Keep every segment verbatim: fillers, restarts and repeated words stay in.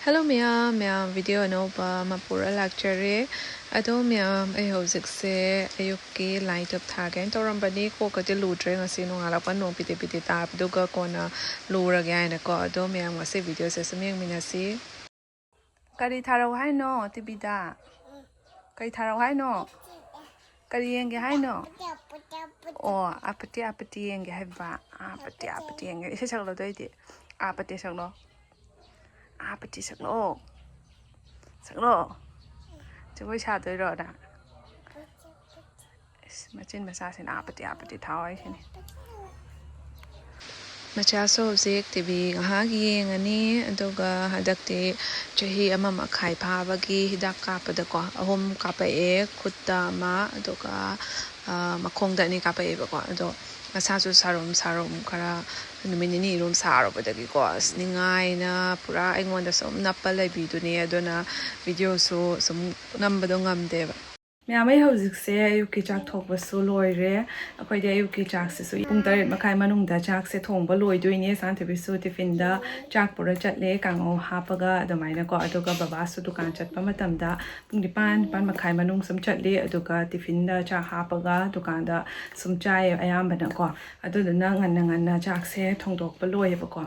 Hello ꯃꯌꯥꯝ, ꯃꯌꯥꯝ video ꯑꯅꯧꯕ ꯑꯃ ꯄꯨꯔ ꯂꯥꯛꯆꯔꯦ꯫ ꯑꯗꯣ ꯃꯌꯥꯝ, ꯑꯩ ꯍꯧꯖꯤꯛꯁꯦ ꯑꯌꯨꯛꯀꯤ ꯂꯥꯏ ꯙꯨꯞ ꯊꯥꯒꯦꯅ ꯇꯧꯔꯝꯕꯅꯤ꯫ ꯀꯣꯛꯀꯗꯤ ꯂꯨꯗ꯭ꯔꯦ, ꯉꯁꯤ ꯅꯣꯡꯉꯥꯜꯂꯛꯄ ꯅꯣꯡ ꯄꯤꯇꯤ ꯄꯤꯇꯤ ꯇꯥꯕꯗꯨꯒ ꯀꯣꯟꯅ ꯂꯨꯔꯒꯦ ꯍꯥꯏꯅꯀꯣ꯫ ꯑꯗꯣ ꯃꯌꯥꯝ, ꯉꯁꯤ videoꯁꯦ ꯁꯨꯝ ꯌꯦꯡꯃꯤꯟꯅꯁꯤ꯫ ꯀꯔꯤ ꯊꯥꯔꯛꯎ ꯍꯥꯏꯅꯣ ꯇꯤꯚꯤꯗ? ꯀꯔꯤ ꯊꯥꯔꯛꯎ ꯍꯥꯏꯅꯣ? ꯀꯔꯤ ꯌꯦꯡꯒꯦ ꯍꯥꯏꯅꯣ? ꯑꯣ, ꯑꯥꯄꯇꯤ ꯑꯥꯄꯇꯤ ꯌꯦꯡꯒꯦ ꯍꯥꯏꯕ꯫ ꯑꯥꯄꯇꯤ ꯑꯥꯄꯇꯤ ꯌꯦꯡꯒꯦ꯫ ꯏꯁꯩ ꯁꯛꯂꯣ ꯑꯗꯨ ꯑꯣꯏꯗꯤ꯫ ꯑꯥꯄꯇꯤ ꯁꯛꯂꯣ꯫ ꯑꯥꯄꯇꯤ ꯁꯛꯂꯣ꯫ ꯁꯛꯂꯣ꯫ ꯖꯒꯣꯏ ꯁꯥꯗꯣꯏꯔꯣ ꯅꯪ? ꯏꯁ, ꯃꯆꯤꯟ ꯃꯆꯥꯁꯤꯅ ꯑꯥꯄꯇꯤ ꯑꯥꯄꯇꯤ ꯊꯥꯎ ꯍꯥꯏꯁꯤꯅꯤ꯫ ꯃꯆꯥꯁꯨ ꯍꯧꯖꯤꯛ ꯇꯤꯚꯤ ꯉꯥꯏꯍꯥꯛ ꯌꯦꯡꯉꯅꯤ, ꯑꯗꯨꯒ ꯍꯟꯗꯛꯇꯤ ꯆꯍꯤ ꯑꯃ ꯃꯈꯥꯏ ꯐꯥꯕꯒꯤ ꯍꯤꯗꯥꯛ ꯀꯥꯞꯄꯗꯀꯣ, ꯑꯍꯨꯝ ꯀꯥꯞꯄꯛꯑꯦ, ꯈꯨꯠꯇ ꯑꯃ, ꯑꯗꯨꯒ, ꯑ, ꯃꯈꯣꯡꯗ ꯑꯅꯤ ꯀꯥꯞꯄꯛꯑꯦꯕꯀꯣ꯫ ꯑꯗꯣ ꯃꯁꯥꯁꯨ ꯁꯥꯔꯨꯝ ꯁꯥꯔꯨꯝ ꯈꯔ ꯅꯨꯃꯤꯠ ꯅꯤꯅꯤ ꯑꯗꯨꯝ ꯁꯥꯔꯨꯕꯗꯒꯤꯀꯣ, ꯑꯁ, ꯅꯤꯡꯉꯥꯏꯅ ꯄꯨꯔꯥ ꯑꯩꯉꯣꯟꯗ ꯁꯨꯝ ꯅꯞꯄ ꯂꯩꯕꯤꯗꯨꯅꯦ, ꯑꯗꯨꯅ videoꯁꯨ ꯁꯨꯝ ꯅꯝꯕꯗꯣ ꯉꯝꯗꯦꯕ꯫ ꯃꯌꯥꯝ, ꯑꯩ ꯍꯧꯖꯤꯛꯁꯦ ꯑꯌꯨꯛꯀꯤ ꯆꯥꯛ ꯊꯣꯡꯕꯁꯨ ꯂꯣꯏꯔꯦ꯫ ꯑꯩꯈꯣꯏꯗꯤ ꯑꯌꯨꯛꯀꯤ ꯆꯥꯛꯁꯤꯁꯨ ꯄꯨꯡ ꯇꯔꯦꯠ ꯃꯈꯥꯏ ꯃꯅꯨꯡꯗ ꯆꯥꯛꯁꯦ ꯊꯣꯡꯕ ꯂꯣꯏꯗꯣꯏꯅꯦ꯫ ꯁꯥꯟꯊꯕꯤꯁꯨ ꯇꯤꯐꯤꯟꯗ ꯆꯥꯛ ꯄꯨꯔ ꯆꯠꯂꯦ, ꯀꯥꯡꯉꯧ ꯍꯥꯞꯄꯒ ꯑꯗꯨꯃꯥꯏꯅꯀꯣ꯫ ꯑꯗꯨꯒ ꯕꯕꯥꯁꯨ ꯗꯨꯀꯥꯟ ꯆꯠꯄ ꯃꯇꯝꯗ ꯄꯨꯡ ꯅꯤꯄꯥꯟ, ꯅꯤꯄꯥꯟ ꯃꯈꯥꯏ ꯃꯅꯨꯡ ꯁꯨꯝ ꯆꯠꯂꯤ꯫ ꯑꯗꯨꯒ ꯇꯤꯐꯤꯟꯗ ꯆꯥꯛ ꯍꯥꯞꯄꯒ ꯗꯨꯀꯥꯟꯗ ꯁꯨꯝ ꯆꯥꯏ ꯑꯌꯥꯝꯕꯅꯀꯣ꯫ ꯑꯗꯨꯗꯨꯅ ꯉꯟꯅ ꯉꯟꯅ ꯆꯥꯛꯁꯦ ꯊꯣꯡꯗꯣꯛꯄ ꯂꯣꯏꯌꯦꯕꯀꯣ꯫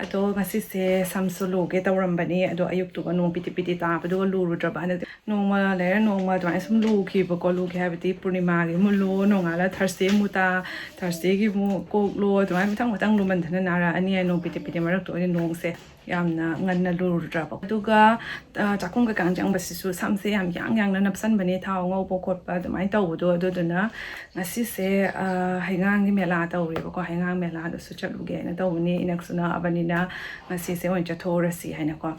ꯑꯗꯣ ꯉꯁꯤꯁꯦ ꯁꯝꯁꯨ ꯂꯨꯒꯦ ꯇꯧꯔꯝꯕꯅꯤ, ꯑꯗꯣ ꯑꯌꯨꯛꯇꯨꯒ ꯅꯣꯡ ꯄꯤꯇꯤ ꯄꯤꯇꯤ ꯇꯥꯕꯗꯨꯒ ꯂꯨꯔꯨꯗ꯭ꯔꯕ꯫ ꯍꯟꯗꯛꯇꯤ ꯅꯣꯡꯃ ꯂꯩꯔ ꯅꯣꯡꯃ ꯑꯗꯨꯃꯥꯏꯅ ꯁꯨꯝ ꯂꯨꯈꯤꯕꯀꯣ꯫ ꯂꯨꯒꯦ ꯍꯥꯏꯕꯗꯤ ꯄꯨꯔꯅꯤꯃꯥꯒꯤ ꯑꯃꯨꯛ ꯂꯨ, ꯅꯣꯡꯉꯥꯜꯂ Thursday ꯑꯃꯨꯛ ꯇꯥ, Thursdayꯒꯤ ꯑꯃꯨꯛ ꯀꯣꯛꯂꯣ, ꯑꯗꯨꯃꯥꯏꯅ ꯃꯊꯪ ꯃꯊꯪ ꯂꯨꯃꯟꯗꯅ ꯅꯥꯔꯛꯑꯅꯤ꯫ ꯅꯣꯡ ꯄꯤꯇꯤ ꯄꯤꯇꯤ ꯃꯔꯛꯇ ꯑꯣꯏꯅ ꯅꯣꯡꯁꯦ ꯌꯥꯝꯅ ꯉꯟꯅ ꯂꯨꯔꯨꯗ꯭ꯔꯕ꯫ ꯑꯗꯨꯒ, ꯑ, ꯆꯥꯛꯈꯨꯝ ꯀꯩꯀꯥ ꯆꯪꯕꯁꯤꯁꯨ ꯁꯝꯁꯦ ꯌꯥꯝ ꯌꯥꯡ ꯌꯥꯡꯅ ꯅꯞꯁꯟꯕꯅꯦ, ꯊꯥꯎ ꯉꯧꯕ ꯈꯣꯠꯄ ꯑꯗꯨꯃꯥꯏꯅ ꯇꯧꯕꯗꯣ꯫ ꯑꯗꯨꯗꯨꯅ ꯉꯁꯤꯁꯦ, ꯑ, ꯍꯩꯉꯥꯡꯒꯤ ꯃꯦꯂꯥ ꯇꯧꯔꯦꯕꯀꯣ꯫ ꯍꯩꯉꯥꯡ ꯃꯦꯂꯥꯗꯁꯨ ꯆꯠꯂꯨꯒꯦꯅ ꯇꯧꯕꯅꯦ, ꯏꯅꯛꯁꯨ ꯅꯛꯑꯕꯅꯤꯅ ꯉꯁꯤꯁꯦ ꯑꯣꯏꯅ ꯆꯠꯊꯣꯛꯎꯔꯁꯤ ꯍꯥꯏꯅꯀꯣ꯫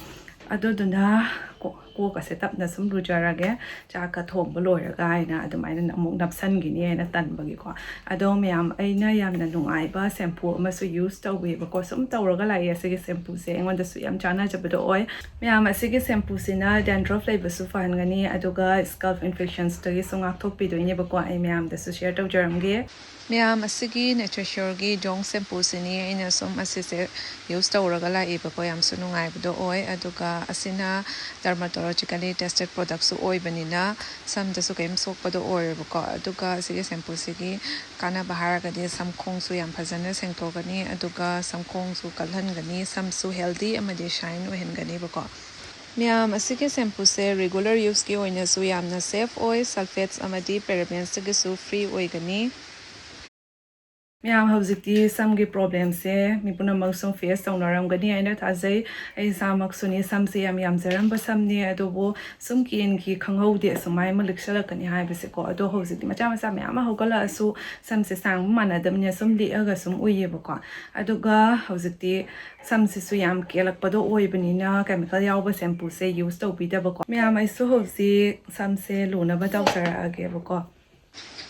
ꯑꯗꯨꯗꯨꯅ ꯀꯣ-, ꯀꯣꯛꯀꯁꯦ ꯇꯞꯅ ꯁꯨꯝ ꯂꯨꯖꯔꯒꯦ, ꯆꯥꯛꯀ ꯊꯣꯡꯕ ꯂꯣꯏꯔꯒ ꯍꯥꯏꯅ ꯑꯗꯨꯃꯥꯏꯅ ꯑꯃꯨꯛ ꯅꯞꯁꯟꯈꯤꯅꯤ ꯍꯥꯏꯅ ꯇꯟꯕꯒꯤꯀꯣ꯫ ꯑꯗꯣ ꯃꯌꯥꯝ, ꯑꯩꯅ ꯌꯥꯝꯅ ꯅꯨꯡꯉꯥꯏꯕ shampoo ꯑꯃꯁꯨ use ꯇꯧꯕꯤꯕꯀꯣ꯫ ꯁꯨꯝ ꯇꯧꯔꯒ ꯂꯥꯛꯑꯦ꯫ ꯑꯁꯤꯒꯤ shampooꯁꯦ ꯑꯩꯉꯣꯟꯗꯁꯨ ꯌꯥꯝ ꯆꯥꯟꯅꯖꯕꯗꯣ ꯑꯣꯏ꯫ ꯃꯌꯥꯝ, ꯑꯁꯤꯒꯤ shampooꯁꯤꯅ dandruff ꯂꯩꯕꯁꯨ ꯐꯍꯟꯒꯅꯤ, ꯑꯗꯨꯒ scalp infectionsꯇꯒꯤꯁꯨ ꯉꯥꯛꯊꯣꯛꯄꯤꯗꯣꯏꯅꯦꯕꯀꯣ꯫ ꯑꯩ ꯃꯌꯥꯝꯗꯁꯨ share ꯇꯧꯖꯔꯝꯒꯦ꯫ ꯃꯌꯥꯝ, ꯑꯁꯤꯒꯤ Nature Sureꯒꯤ Jhong shampooꯁꯤꯅꯤ꯫ ꯑꯩꯅ ꯁꯨꯝ ꯑꯁꯤꯁꯦ use ꯇꯧꯔꯒ ꯂꯥꯛꯑꯦꯕꯀꯣ, ꯌꯥꯝꯁꯨ ꯅꯨꯡꯉꯥꯏꯕꯗꯣ ꯑꯣꯏ꯫ ꯑꯗꯨꯒ ꯑꯁꯤꯅ dermatologically tested productꯁꯨ ꯑꯣꯏꯕꯅꯤꯅ ꯁꯝꯗꯁꯨ ꯀꯔꯤꯝ ꯁꯣꯛꯄꯗꯣ ꯑꯣꯏꯔꯣꯏꯕꯀꯣ꯫ ꯑꯗꯨꯒ ꯑꯁꯤꯒꯤ shampooꯁꯤꯒꯤ ꯀꯥꯟꯅꯕ ꯍꯥꯏꯔꯒꯗꯤ ꯁꯝꯈꯣꯡꯁꯨ ꯌꯥꯝ ꯐꯖꯅ ꯁꯦꯡꯊꯣꯛꯀꯅꯤ, ꯑꯗꯨꯒ ꯁꯝꯈꯣꯡꯁꯨ ꯀꯜꯍꯟꯒꯅꯤ, ꯁꯝꯁꯨ healthy ꯑꯃꯗꯤ shine ꯑꯣꯏꯍꯟꯒꯅꯤꯕꯀꯣ꯫ ꯃꯌꯥꯝ, ꯑꯁꯤꯒꯤ shampooꯁꯦ regular useꯀꯤ ꯑꯣꯏꯅꯁꯨ ꯌꯥꯝꯅ safe ꯑꯣꯏ, sulfates ꯑꯃꯗꯤ parabenstꯒꯤꯁꯨ free ꯑꯣꯏꯒꯅꯤ꯫ ꯃꯌꯥꯝ, ꯍꯧꯖꯤꯛꯇꯤ ꯁꯝꯒꯤ problemꯁꯦ ꯃꯤ ꯄꯨꯝꯅꯃꯛ ꯁꯨꯝ face ꯇꯧꯅꯔꯝꯒꯅꯤ ꯍꯥꯏꯅ ꯊꯥꯖꯩ꯫ ꯑꯩ ꯏꯁꯥꯃꯛꯁꯨꯅꯤ, ꯁꯝꯁꯦ ꯌꯥꯝ ꯌꯥꯝꯖꯔꯝꯕ ꯁꯝꯅꯤ, ꯑꯗꯨꯕꯨ ꯁꯨꯝ ꯀꯦꯟꯈꯤ ꯈꯪꯍꯧꯗꯦ ꯑꯁꯨꯃꯥꯏꯅ ꯑꯃ ꯂꯤꯛꯁꯜꯂꯛꯀꯅꯤ ꯍꯥꯏꯕꯁꯦꯀꯣ꯫ ꯑꯗꯣ ꯍꯧꯖꯤꯛꯇꯤ ꯃꯆꯥ ꯃꯆꯥ ꯃꯌꯥꯝ ꯑꯃ ꯍꯧꯒꯠꯂꯛꯑꯁꯨ ꯁꯝꯁꯦ ꯁꯥꯡꯕ ꯃꯥꯟꯅꯗꯕꯅꯤꯅ ꯁꯨꯝ ꯂꯤꯛꯑꯒ ꯁꯨꯝ ꯎꯏꯌꯦꯕꯀꯣ꯫ ꯑꯗꯨꯒ ꯍꯧꯖꯤꯛꯇꯤ ꯁꯝꯁꯤꯁꯨ ꯌꯥꯝ ꯀꯦꯜꯂꯛꯄꯗꯣ ꯑꯣꯏꯕꯅꯤꯅ chemical ꯌꯥꯎꯕ shampooꯁꯦ use ꯇꯧꯕꯤꯗꯕꯀꯣ꯫ ꯃꯌꯥꯝ, ꯑꯩꯁꯨ ꯍꯧꯖꯤꯛ ꯁꯝꯁꯦ ꯂꯨꯅꯕ ꯇꯧꯖꯔꯛꯑꯒꯦꯕꯀꯣ꯫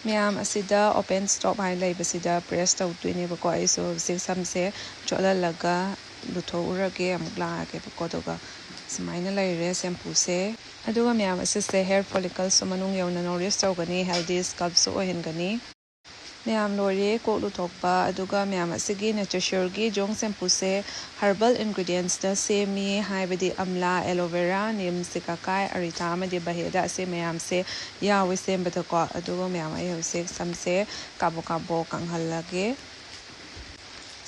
ꯃꯌꯥꯝ, ꯑꯁꯤꯗ open stop ꯍꯥꯏꯅ ꯂꯩꯕꯁꯤꯗ press ꯇꯧꯗꯣꯏꯅꯦꯕꯀꯣ꯫ ꯑꯩꯁꯨ ꯍꯧꯖꯤꯛ ꯁꯝꯁꯦ ꯆꯣꯠꯍꯜꯂꯒ ꯂꯨꯊꯣꯛꯎꯔꯒꯦ, ꯑꯃꯨꯛ ꯂꯥꯛꯑꯒꯦꯕꯀꯣ꯫ ꯑꯗꯨꯒ ꯁꯨꯃꯥꯏꯅ ꯂꯩꯔꯦ shampooꯁꯦ꯫ ꯑꯗꯨꯒ ꯃꯌꯥꯝ, ꯑꯁꯤꯁꯦ hair folliclesꯁꯨ ꯃꯅꯨꯡ ꯌꯧꯅ nourish ꯇꯧꯒꯅꯤ, healthy scalpꯁꯨ ꯑꯣꯏꯍꯟꯒꯅꯤ꯫ ꯃꯌꯥꯝ, ꯂꯣꯏꯔꯦ ꯀꯣꯛ ꯂꯨꯊꯣꯛꯄ꯫ ꯑꯗꯨꯒ ꯃꯌꯥꯝ, ꯑꯁꯤꯒꯤ NatureSureꯒꯤ ꯖꯣꯡ shampooꯁꯦ herbal ingredientsꯅ ꯁꯦꯝꯃꯤ, ꯍꯥꯏꯕꯗꯤ ꯑꯝꯂꯥ, aloe vera, neem, ꯁꯤꯀꯥꯀꯥꯏ, ꯑꯔꯤꯊꯥ ꯑꯃꯗꯤ ꯕꯍꯦꯗ, ꯑꯁꯤ ꯃꯌꯥꯝꯁꯦ ꯌꯥꯎꯋꯦ ꯁꯦꯝꯕꯗꯀꯣ꯫ ꯑꯗꯨꯒ ꯃꯌꯥꯝ, ꯑꯩ ꯍꯧꯖꯤꯛ ꯁꯝꯁꯦ ꯀꯥꯕꯣꯛ ꯀꯥꯕꯣꯛ ꯀꯪꯍꯜꯂꯒꯦ꯫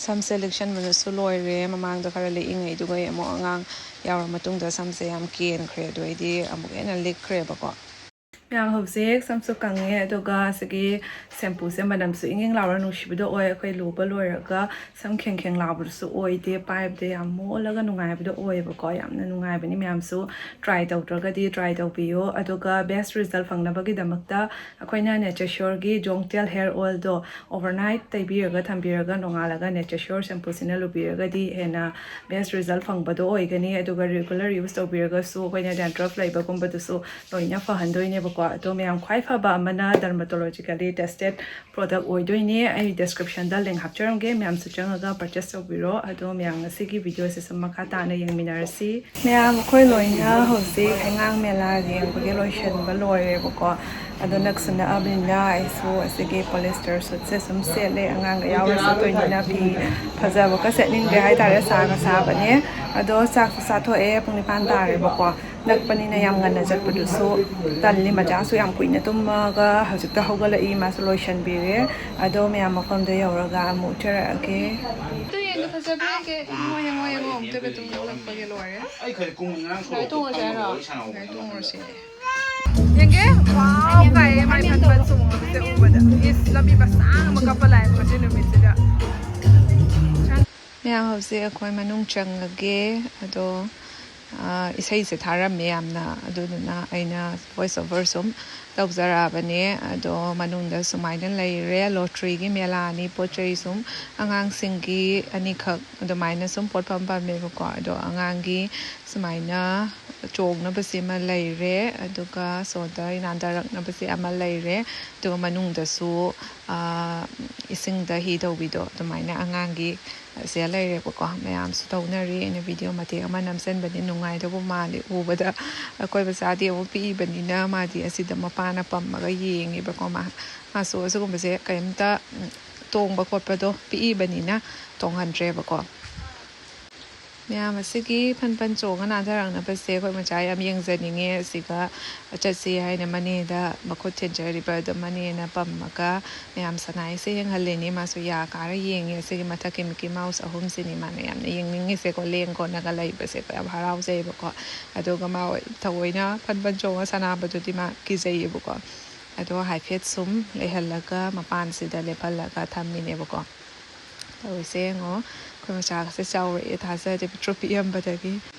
ꯁꯝꯁꯦ ꯂꯤꯛꯁꯟꯕꯗꯁꯨ ꯂꯣꯏꯔꯦ꯫ ꯃꯃꯥꯡꯗ ꯈꯔ ꯂꯤꯛꯏꯉꯩꯗꯨꯒ ꯑꯃꯨꯛ ꯑꯉꯥꯡ ꯌꯥꯎꯔ ꯃꯇꯨꯡꯗ ꯁꯝꯁꯦ ꯌꯥꯝ ꯀꯦꯟꯈ꯭ꯔꯦ꯫ ꯑꯗꯨ ꯑꯩꯗꯤ ꯑꯃꯨꯛ ꯍꯦꯟꯅ ꯂꯤꯛꯈ꯭ꯔꯦꯕꯀꯣ꯫ ꯃꯌꯥꯝ, ꯍꯧꯖꯤꯛ ꯁꯝꯁꯨ ꯀꯪꯉꯦ, ꯑꯗꯨꯒ ꯑꯁꯤꯒꯤ shampooꯁꯦ ꯃꯅꯝꯁꯨ ꯏꯪ ꯏꯪ ꯂꯥꯎꯔ ꯅꯨꯡꯁꯤꯕꯗꯣ ꯑꯣꯏ꯫ ꯑꯩꯈꯣꯏ ꯂꯨꯕ ꯂꯣꯏꯔꯒ ꯁꯝ ꯈꯦꯡ ꯈꯦꯡ ꯂꯥꯎꯕꯗꯨꯁꯨ ꯑꯣꯏꯗꯦ, ꯄꯥꯏꯕꯗ ꯌꯥꯝ ꯃꯣꯜꯂꯒ ꯅꯨꯡꯉꯥꯏꯕꯗꯣ ꯑꯣꯏꯌꯦꯕꯀꯣ꯫ ꯌꯥꯝꯅ ꯅꯨꯡꯉꯥꯏꯕꯅꯤ, ꯃꯌꯥꯝꯁꯨ try ꯇꯧꯗ꯭ꯔꯒꯗꯤ try ꯇꯧꯕꯤꯌꯣ꯫ ꯑꯗꯨꯒ best result ꯐꯪꯅꯕꯒꯤꯗꯃꯛꯇ ꯑꯩꯈꯣꯏꯅ NatureSureꯒꯤ ꯖꯣꯡꯇꯦꯜ hair oilꯗꯣ overnight ꯇꯩꯕꯤꯔꯒ ꯊꯝꯕꯤꯔꯒ ꯅꯣꯡꯉꯥꯜꯂꯒ NatureSure shampooꯁꯤꯅ ꯂꯨꯕꯤꯔꯒꯗꯤ ꯍꯦꯟꯅ best result ꯐꯪꯕꯗꯣ ꯑꯣꯏꯒꯅꯤ꯫ ꯑꯗꯨꯒ regular use ꯇꯧꯕꯤꯔꯒꯁꯨ ꯑꯩꯈꯣꯏꯅ dandruff ꯂꯩꯕꯒꯨꯝꯕꯗꯨꯁꯨ ꯂꯣꯏꯅ ꯐꯍꯟꯗꯣꯏꯅꯦꯕꯀꯣ꯫ ꯑꯗꯣ ꯃꯌꯥꯝ, ꯈ꯭ꯋꯥꯏ ꯐꯕ ꯑꯃꯅ dermatologically tested product ꯑꯣꯏꯗꯣꯏꯅꯦ꯫ ꯑꯩ descriptionꯗ link ꯍꯥꯞꯆꯔꯝꯒꯦ, ꯃꯌꯥꯝꯁꯨ ꯆꯪꯉꯒ purchase ꯇꯧꯕꯤꯔꯣ꯫ ꯑꯗꯣ ꯃꯌꯥꯝ, ꯉꯁꯤꯒꯤ videoꯁꯦ ꯁꯨꯝ ꯃꯈꯥ ꯇꯥꯅ ꯌꯦꯡꯃꯤꯟꯅꯔꯁꯤ꯫ ꯃꯌꯥꯝ, ꯑꯩꯈꯣꯏ ꯂꯣꯏꯅ ꯍꯧꯖꯤꯛ ꯍꯩꯉꯥꯡ ꯃꯦꯂꯥ ꯌꯦꯡꯕꯒꯤ ꯂꯣꯏꯁꯤꯟꯕ ꯂꯣꯏꯔꯦꯕꯀꯣ꯫ ꯑꯗꯣ ꯅꯛꯁꯨ ꯅꯛꯑꯕꯅꯤꯅ ꯑꯩꯁꯨ ꯑꯁꯤꯒꯤ ꯄꯣꯂꯤꯁꯇꯔ ꯁꯨꯠꯁꯦ ꯁꯨꯝ ꯁꯦꯠꯂꯦ꯫ ꯑꯉꯥꯡꯒ ꯌꯥꯎꯔ ꯆꯠꯇꯣꯏꯅꯤꯅ ꯐꯤ ꯐꯖꯕꯒ ꯁꯦꯠꯅꯤꯡꯗ꯭ꯔꯦ ꯍꯥꯏꯇꯥꯔꯦ, ꯁꯥꯒ ꯁꯥꯕꯅꯦ꯫ ꯑꯗꯣ ꯆꯥꯛꯁꯨ ꯆꯥꯊꯣꯛꯑꯦ, ꯄꯨꯡ ꯅꯤꯄꯥꯟ ꯇꯥꯔꯦꯕꯀꯣ꯫ ꯅꯛꯄꯅꯤꯅ ꯌꯥꯝ ꯉꯟꯅ ꯆꯠꯄꯗꯨꯁꯨ ꯇꯜꯂꯤ꯫ ꯃꯆꯥꯁꯨ ꯌꯥꯝ ꯀꯨꯏꯅ ꯇꯨꯝꯃꯒ ꯍꯧꯖꯤꯛꯇ ꯍꯧꯒꯠꯂꯛꯏ, ꯃꯥꯁꯨ ꯂꯣꯏꯁꯟꯕꯤꯔꯦ꯫ ꯑꯗꯣ ꯃꯌꯥꯝ ꯃꯐꯝꯗ ꯌꯧꯔꯒ ꯑꯃꯨꯛ ꯎꯠꯆꯔꯛꯑꯒꯦ꯫ ꯑꯗꯨ ꯌꯦꯡꯒꯦ, ꯐꯖꯕ꯭ꯔꯥ ꯌꯦꯡꯒꯦ꯫ ꯌꯦꯡꯉꯣ, ꯌꯦꯡꯉꯣ, ꯌꯦꯡꯉꯣ, ꯑꯃꯨꯛꯇꯣꯏꯕ ꯇꯨꯝ ꯍꯧꯒꯠꯂꯛꯄꯒꯤ ꯂꯣꯏꯔꯦ꯫ ꯑꯩ ꯈꯔ ꯀꯨꯝ ꯉꯔꯥꯡ ꯒꯥꯔꯤ ꯇꯣꯡꯉꯁꯦ ꯍꯥꯏꯔꯣ? ꯋꯥꯔꯤ ꯁꯥꯟꯅꯍꯧꯕꯅꯦ꯫ ꯒꯥꯔꯤ ꯇꯣꯡꯉꯨꯔꯁꯦ꯫ ꯌꯦꯡꯒꯦ꯫ ꯋꯥꯎ! ꯀꯥꯏꯌꯦ, ꯃꯥꯏ ꯐꯟ ꯐꯟ ꯆꯣꯡꯉꯕꯁꯦ ꯎꯕꯗ꯫ ꯏꯁ, ꯂꯝꯕꯤ ꯃꯁꯥꯡ ꯑꯃ ꯀꯞꯄ ꯂꯥꯛꯑꯦ ꯉꯁꯤ ꯅꯨꯃꯤꯠꯁꯤꯗ꯫ ꯃꯌꯥꯝ, ꯍꯧꯖꯤꯛ ꯑꯩꯈꯣꯏ ꯃꯅꯨꯡ ꯆꯪꯉꯒꯦ꯫ ꯑꯗꯣ, ꯑ, ꯏꯁꯩꯁꯦ ꯊꯥꯔꯝꯃꯦ ꯌꯥꯝꯅ, ꯑꯗꯨꯗꯨꯅ ꯑꯩꯅ voice over ꯁꯨꯝ ꯇꯧꯖꯔꯛꯑꯕꯅꯦ꯫ ꯑꯗꯣ ꯃꯅꯨꯡꯗ ꯁꯨꯃꯥꯏꯅ ꯂꯩꯔꯦ, ꯂꯣꯇ꯭ꯔꯤꯒꯤ ꯃꯦꯂꯥꯅꯤ꯫ ꯄꯣꯠ ꯆꯩ ꯁꯨꯝ ꯑꯉꯥꯡꯁꯤꯡꯒꯤ ꯑꯅꯤꯈꯛ ꯑꯗꯨꯃꯥꯏꯅ ꯁꯨꯝ ꯄꯣꯠꯐꯝ ꯐꯝꯃꯦꯕꯀꯣ꯫ ꯑꯗꯣ ꯑꯉꯥꯡꯒꯤ ꯁꯨꯃꯥꯏꯅ ꯆꯣꯡꯅꯕꯁꯤꯃ ꯂꯩꯔꯦ, ꯑꯗꯨꯒ ꯁꯣꯗ ꯅꯥꯟꯊꯔꯛꯅꯕꯁꯦ ꯑꯃ ꯂꯩꯔꯦ, ꯑꯗꯨꯒ ꯃꯅꯨꯡꯗꯁꯨ, ꯑ, ꯏꯁꯤꯡꯗ ꯍꯤ ꯇꯧꯕꯤꯗꯣ ꯑꯗꯨꯃꯥꯏꯅ ꯑꯉꯥꯡꯒꯤ ꯁꯦ ꯂꯩꯔꯦꯕꯀꯣ꯫ ꯃꯌꯥꯝꯁꯨ ꯇꯧꯅꯔꯤ꯫ ꯑꯩꯅ video ꯃꯇꯦꯛ ꯑꯃ ꯅꯝꯁꯤꯟꯕꯅꯤ, ꯅꯨꯡꯉꯥꯏꯗꯧꯕ ꯃꯥꯜꯂꯤ ꯎꯕꯗ꯫ ꯑꯩꯈꯣꯏ ꯃꯆꯥꯗꯤ ꯑꯃꯨꯛ ꯄꯤꯛꯏꯕꯅꯤꯅ ꯃꯥꯗꯤ ꯑꯁꯤꯗ ꯃꯄꯥꯅ ꯄꯝꯃꯒ ꯌꯦꯡꯉꯦꯕꯀꯣ꯫ ꯃꯥ, ꯃꯥꯁꯨ ꯑꯁꯤꯒꯨꯝꯕꯁꯦ ꯀꯔꯤꯝꯇ, ꯎꯝ, ꯇꯣꯡꯕ ꯈꯣꯠꯄꯗꯣ ꯄꯤꯛꯏꯕꯅꯤꯅ ꯇꯣꯡꯍꯟꯗ꯭ꯔꯦꯕꯀꯣ꯫ ꯃꯌꯥꯝ, ꯑꯁꯤꯒꯤ ꯐꯟ ꯐꯟ ꯆꯣꯡꯉ ꯅꯥꯟꯊꯔꯛꯅꯕꯁꯦ ꯑꯩꯈꯣꯏ ꯃꯆꯥ ꯌꯥꯝ ꯌꯦꯡꯖꯅꯤꯡꯉꯦ꯫ ꯑꯁꯤꯒ ꯆꯠꯁꯤ ꯍꯥꯏꯅ ꯃꯅꯦꯗ ꯃꯈꯨꯠ ꯊꯤꯟꯖꯔꯤꯕ ꯑꯗꯣ ꯃꯅꯦꯅ ꯄꯝꯃꯒ ꯃꯌꯥꯝ ꯁꯅꯥꯏꯁꯦ ꯌꯦꯡꯍꯜꯂꯤꯅꯤ꯫ ꯃꯥꯁꯨ ꯌꯥ ꯀꯥꯔ ꯌꯦꯡꯉꯤ꯫ ꯑꯁꯤꯒꯤ ꯃꯊꯛꯀꯤ Mickey Mouse ꯑꯍꯨꯝꯁꯤꯅꯤ ꯃꯥꯅ ꯌꯥꯝꯅ ꯌꯦꯡꯅꯤꯡꯉꯤꯁꯦꯀꯣ, ꯂꯦꯡ ꯈꯣꯠꯅꯒ ꯂꯩꯕꯁꯦꯀꯣ꯫ ꯌꯥꯝ ꯍꯔꯥꯎꯖꯩꯕꯀꯣ꯫ ꯑꯗꯨꯒ ꯃꯥ ꯊꯑꯣꯏꯅ ꯐꯟ ꯐꯟ ꯆꯣꯡꯉ ꯁꯥꯟꯅꯕꯗꯨꯗꯤ ꯃꯥ ꯀꯤꯖꯩꯌꯦꯕꯀꯣ꯫ ꯑꯗꯣ ꯍꯥꯏꯐꯦꯠ ꯁꯨꯝ ꯂꯩꯍꯜꯂꯒ ꯃꯄꯥꯟꯁꯤꯗ ꯂꯦꯞꯍꯜꯂꯒ ꯊꯝꯃꯤꯅꯦꯕꯀꯣ꯫ ꯇꯧꯔꯤꯁꯦ ꯌꯦꯡꯉꯣ, ꯑꯩꯈꯣꯏ ꯃꯆꯥꯒꯁꯦ ꯆꯥꯎꯔꯛꯑꯦ, ꯊꯥꯖꯗꯦ, ꯄꯤꯛꯇ꯭ꯔꯨ ꯄꯤꯛꯑꯝꯕꯗꯒꯤ꯫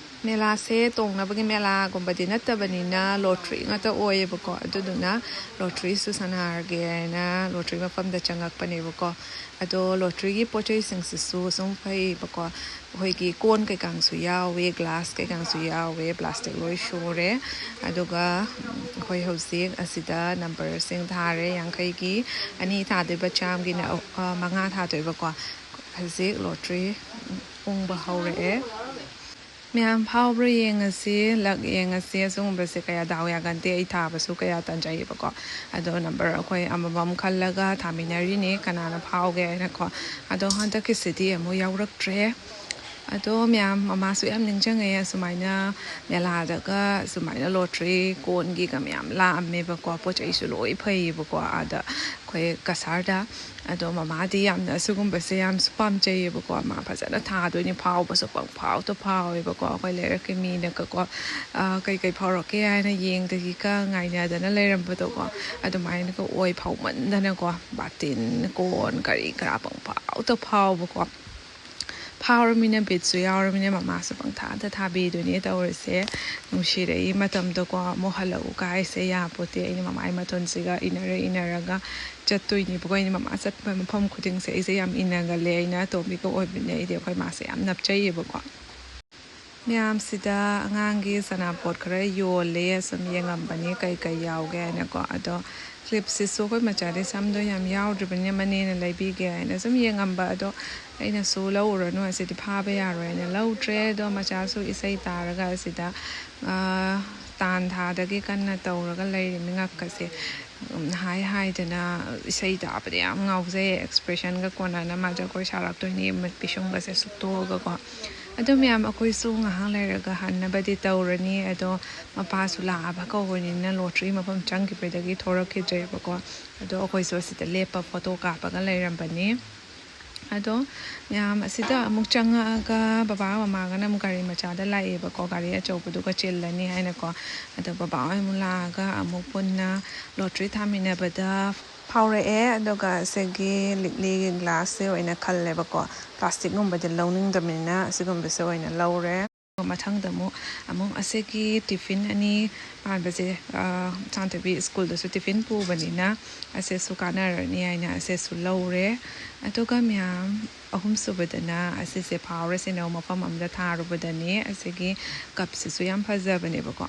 ꯃꯦꯂꯥꯁꯦ ꯇꯣꯡꯅꯕꯒꯤ ꯃꯦꯂꯥꯒꯨꯝꯕꯗꯤ ꯅꯠꯇꯕꯅꯤꯅ ꯂꯣꯇ꯭ꯔꯤ ꯉꯥꯛꯇ ꯑꯣꯏꯌꯦꯕꯀꯣ꯫ ꯑꯗꯨꯗꯨꯅ ꯂꯣꯇ꯭ꯔꯤꯁꯨ ꯁꯥꯟꯅꯔꯒꯦ ꯍꯥꯏꯅ ꯂꯣꯇ꯭ꯔꯤ ꯃꯐꯝꯗ ꯆꯪꯉꯛꯄꯅꯦꯕꯀꯣ꯫ ꯑꯗꯣ ꯂꯣꯇ꯭ꯔꯤꯒꯤ ꯄꯣꯠ ꯆꯩꯁꯤꯡꯁꯤꯁꯨ ꯁꯨꯝ ꯐꯩꯕꯀꯣ꯫ ꯑꯩꯈꯣꯏꯒꯤ ꯀꯣꯟ ꯀꯩꯀꯥꯡꯁꯨ ꯌꯥꯎꯋꯦ, ꯒ꯭ꯂꯥꯁ ꯀꯩꯀꯥꯡꯁꯨ ꯌꯥꯎꯋꯦ, ꯄ꯭ꯂꯥꯁꯇꯤꯛ ꯂꯣꯏ ꯁꯨꯔꯦ꯫ ꯑꯗꯨꯒ, ꯎꯝ, ꯑꯩꯈꯣꯏ ꯍꯧꯖꯤꯛ ꯑꯁꯤꯗ ꯅꯝꯕꯔꯁꯤꯡ ꯊꯥꯔꯦ, ꯌꯥꯡꯈꯩꯒꯤ ꯑꯅꯤ ꯊꯥꯗꯣꯏꯕ, ꯆꯥꯝꯒꯤꯅ, ꯑ, ꯃꯉꯥ ꯊꯥꯗꯣꯏꯕꯀꯣ꯫ ꯍꯧꯖꯤꯛ ꯂꯣꯇ꯭ꯔꯤ ꯎꯪꯕ ꯍꯧꯔꯛꯑꯦ꯫ ꯃꯌꯥꯝ ꯐꯥꯎꯕ꯭ꯔꯥ ꯌꯦꯡꯉꯁꯤ, ꯂꯛ ꯌꯦꯡꯉꯁꯤ꯫ ꯑꯁꯤꯒꯨꯝꯕꯁꯦ ꯀꯌꯥ ꯗꯥꯎ ꯌꯥꯒꯟꯗꯦ, ꯑꯩ ꯊꯥꯕꯁꯨ ꯀꯌꯥ ꯇꯟꯖꯩꯌꯦꯕꯀꯣ꯫ ꯑꯗꯣ ꯅꯝꯕꯔ ꯑꯩꯈꯣꯏ ꯑꯃꯃꯝ ꯈꯜꯂꯒ ꯊꯥꯃꯤꯟꯅꯔꯤꯅꯤ, ꯀꯅꯥꯅ ꯐꯥꯎꯒꯦ ꯍꯥꯏꯅꯀꯣ꯫ ꯑꯗꯣ ꯍꯟꯗꯛꯀꯤꯁꯤꯗꯤ ꯑꯃꯨꯛ ꯌꯥꯎꯔꯛꯇ꯭ꯔꯦ꯫ ꯑꯗꯣ ꯃꯌꯥꯝ, ꯃꯃꯥꯁꯨ ꯌꯥꯝ ꯅꯤꯡꯁꯤꯡꯉꯛꯑꯦ, ꯑꯁꯨꯃꯥꯏꯅ ꯃꯦꯂꯥꯗꯒ ꯁꯨꯃꯥꯏꯅ ꯂꯣꯇ꯭ꯔꯤ ꯀꯣꯟꯒꯤꯒ ꯃꯌꯥꯝ ꯂꯥꯛꯑꯝꯃꯦꯕꯀꯣ꯫ ꯄꯣꯠ ꯆꯩꯁꯨ ꯂꯣꯏ ꯐꯩꯌꯦꯕꯀꯣ ꯑꯥꯗ ꯑꯩꯈꯣꯏ ꯀꯁꯥꯔꯗ꯫ ꯑꯗꯣ ꯃꯃꯥꯗꯤ ꯌꯥꯝꯅ ꯑꯁꯤꯒꯨꯝꯕꯁꯦ ꯌꯥꯝꯁꯨ ꯄꯥꯝꯖꯩꯌꯦꯕꯀꯣ꯫ ꯃꯥ ꯐꯖꯅ ꯊꯥꯗꯣꯏꯅꯤ, ꯐꯥꯎꯕꯁꯨ ꯄꯪꯐꯥꯎꯗ ꯐꯥꯎꯋꯦꯕꯀꯣ꯫ ꯑꯩꯈꯣꯏ ꯂꯩꯔꯛꯀꯤ ꯃꯤꯅꯒꯀꯣ, ꯑ, "ꯀꯩꯀꯩ ꯐꯥꯎꯔꯛꯀꯦ?" ꯍꯥꯏꯅ ꯌꯦꯡꯗꯒꯤꯒ ꯉꯥꯏꯅꯗꯅ ꯂꯩꯔꯝꯕꯗꯣꯀꯣ꯫ ꯑꯗꯨꯃꯥꯏꯅꯒ ꯑꯣꯏ ꯐꯥꯎꯃꯟꯗꯅꯀꯣ, ꯕꯥꯇꯤꯟ, ꯀꯣꯟ, ꯀꯔꯤ ꯀꯔꯥ ꯄꯪꯐꯥꯎꯗ ꯐꯥꯎꯕꯀꯣ꯫ ꯐꯥꯎꯔꯃꯤꯅ ꯕꯤꯠꯁꯨ ꯌꯥꯎꯔꯃꯤꯅ ꯃꯃꯥꯁꯨ ꯄꯪꯊꯥꯗ ꯊꯥꯕꯤꯗꯨꯅꯦ ꯇꯧꯔꯤꯁꯦ꯫ ꯅꯨꯡꯁꯤꯔꯛꯏ ꯃꯇꯝꯗꯣꯀꯣ꯫ ꯑꯃꯨꯛ ꯍꯜꯂꯛꯎ ꯀꯥꯏꯁꯦ ꯌꯥꯄꯣꯠꯇꯦ꯫ ꯑꯩꯅ ꯃꯃꯥꯏ ꯃꯊꯣꯟꯁꯤꯒ ꯏꯟꯅꯔ ꯏꯟꯅꯔꯒ ꯆꯠꯇꯣꯏꯅꯦꯕꯀꯣ꯫ ꯑꯩꯅ ꯃꯃꯥ ꯆꯠꯄ ꯃꯐꯝ ꯈꯨꯗꯤꯡꯁꯦ ꯑꯩꯁꯦ ꯌꯥꯝ ꯏꯟꯅꯒꯜꯂꯦ꯫ ꯑꯩꯅ ꯑꯇꯣꯝꯕꯤꯒ ꯑꯣꯏꯕꯅꯤꯅ ꯑꯩꯗꯤ ꯑꯩꯈꯣꯏ ꯃꯥꯁꯦ ꯌꯥꯝ ꯅꯞꯆꯩꯌꯦꯕꯀꯣ꯫ ꯃꯌꯥꯝꯁꯤꯗ ꯑꯉꯥꯡꯒꯤ ꯁꯅꯥꯄꯣꯠ ꯈꯔ ꯌꯣꯜꯂꯦ, ꯁꯨꯝ ꯌꯦꯡꯉꯝꯕꯅꯤ ꯀꯩ ꯀꯩ ꯌꯥꯎꯒꯦ ꯍꯥꯏꯅꯀꯣ꯫ ꯑꯗꯣ ꯀ꯭ꯂꯤꯞꯁꯤꯁꯨ ꯑꯩꯈꯣꯏ ꯃꯆꯥꯗꯤ ꯁꯝꯗꯣ ꯌꯥꯝ ꯌꯥꯎꯗ꯭ꯔꯤꯕꯅꯤꯅ ꯃꯅꯦꯅ ꯂꯩꯕꯤꯒꯦ ꯍꯥꯏꯅ ꯁꯨꯝ ꯌꯦꯡꯉꯝꯕ꯫ ꯑꯗꯣ ꯑꯩꯅꯁꯨ "ꯂꯧꯔꯨꯔꯅꯨ, ꯑꯁꯤꯗꯤ ꯐꯥꯕ ꯌꯥꯔꯣꯏ" ꯍꯥꯏꯅ ꯂꯧꯗ꯭ꯔꯦ꯫ ꯑꯗꯣ ꯃꯆꯥꯁꯨ ꯏꯁꯩ ꯇꯥꯔꯒ ꯑꯁꯤꯗ, ꯑ, ꯇꯥꯟ ꯊꯥꯗꯒꯤ ꯀꯟꯅ ꯇꯧꯔꯒ ꯂꯩꯔꯤꯕꯅꯤ ꯉꯛꯀꯁꯦ꯫ ꯎꯝ, ꯍꯥꯏ ꯍꯥꯏꯗꯅ ꯏꯁꯩ ꯇꯥꯕꯗ ꯌꯥꯝ ꯉꯥꯎꯖꯩ꯫ ꯑꯦꯛꯁꯄ꯭ꯔꯦꯁꯟꯒ ꯀꯣꯟꯅꯅ ꯃꯥ ꯖꯒꯣꯏ ꯁꯥꯔꯛꯇꯣꯏꯅꯤ, ꯃꯤꯠ ꯄꯤꯁꯨꯝꯒꯁꯦ ꯁꯨꯛꯇꯣꯛꯑꯒꯀꯣ꯫ ꯑꯗꯣ ꯃꯌꯥꯝ, ꯑꯩꯈꯣꯏꯁꯨ ꯉꯥꯏꯍꯥꯛ ꯂꯩꯔꯒ ꯍꯟꯅꯕꯗꯤ ꯇꯧꯔꯅꯤ꯫ ꯑꯗꯣ ꯃꯄꯥꯁꯨ ꯂꯥꯛꯑꯕ ꯀꯧꯕꯅꯤꯅ ꯂꯣꯇ꯭ꯔꯤ ꯃꯐꯝ ꯆꯪꯈꯤꯕꯗꯒꯤ ꯊꯣꯔꯛꯈꯤꯗ꯭ꯔꯦꯕꯀꯣ꯫ ꯑꯗꯣ ꯑꯩꯈꯣꯏꯁꯨ ꯑꯁꯤꯗ ꯂꯦꯞꯄ ꯐꯣꯇꯣ ꯀꯥꯞꯄꯒ ꯂꯩꯔꯝꯕꯅꯤ꯫ ꯑꯗꯣ ꯃꯌꯥꯝ, ꯑꯁꯤꯗ ꯑꯃꯨꯛ ꯆꯪꯉꯛꯑꯒ ꯕꯕꯥ ꯃꯃꯥꯒꯅ ꯑꯃꯨꯛ ꯒꯥꯔꯤ ꯃꯆꯥꯗ ꯂꯥꯛꯑꯦꯕꯀꯣ, ꯒꯥꯔꯤ ꯑꯆꯧꯕꯗꯨꯒ ꯆꯤꯜꯂꯅꯤ ꯍꯥꯏꯅꯀꯣ꯫ ꯑꯗꯣ ꯕꯕꯥ ꯍꯣꯏ ꯑꯃꯨꯛ ꯂꯥꯛꯑꯒ ꯑꯃꯨꯛ ꯄꯨꯟꯅ ꯂꯣꯇ꯭ꯔꯤ ꯊꯥꯃꯤꯟꯅꯕꯗ ꯐꯥꯎꯔꯛꯑꯦ꯫ ꯑꯗꯨꯒ ꯑꯁꯤꯒꯤ ꯂꯤꯛꯂꯤꯒꯤ ꯒ꯭ꯂꯥꯁꯁꯦ ꯑꯣꯏꯅ ꯈꯜꯂꯦꯕꯀꯣ, ꯄ꯭ꯂꯥꯁꯇꯤꯛꯒꯨꯝꯕꯗꯤ ꯂꯧꯅꯤꯡꯗꯕꯅꯤꯅ ꯑꯁꯤꯒꯨꯝꯕꯁꯦ ꯑꯣꯏꯅ ꯂꯧꯔꯦ꯫ ꯃꯊꯪꯗ ꯑꯃꯨꯛ, ꯑꯃꯨꯛ ꯑꯁꯤꯒꯤ ꯇꯤꯐꯤꯟ ꯑꯅꯤ ꯄꯥꯟꯕꯁꯦ, ꯑ, ꯁꯥꯟꯇꯕꯤ ꯁ꯭ꯀꯨꯜꯗꯁꯨ ꯇꯤꯐꯤꯟ ꯄꯨꯕꯅꯤꯅ ꯑꯁꯤꯁꯨ ꯀꯥꯟꯅꯔꯅꯤ ꯍꯥꯏꯅ ꯑꯁꯤꯁꯨ ꯂꯧꯔꯦ꯫ ꯑꯗꯨꯒ ꯃꯌꯥꯝ, ꯑꯍꯨꯝꯁꯨꯕꯗꯅ ꯑꯁꯤꯁꯦ ꯐꯥꯎꯔꯁꯤꯅ ꯃꯐꯝ ꯑꯃꯗ ꯊꯥꯔꯨꯕꯗꯅꯤ꯫ ꯑꯁꯤꯒꯤ ꯀꯞꯁꯤꯁꯨ ꯌꯥꯝ ꯐꯖꯕꯅꯦꯕꯀꯣ꯫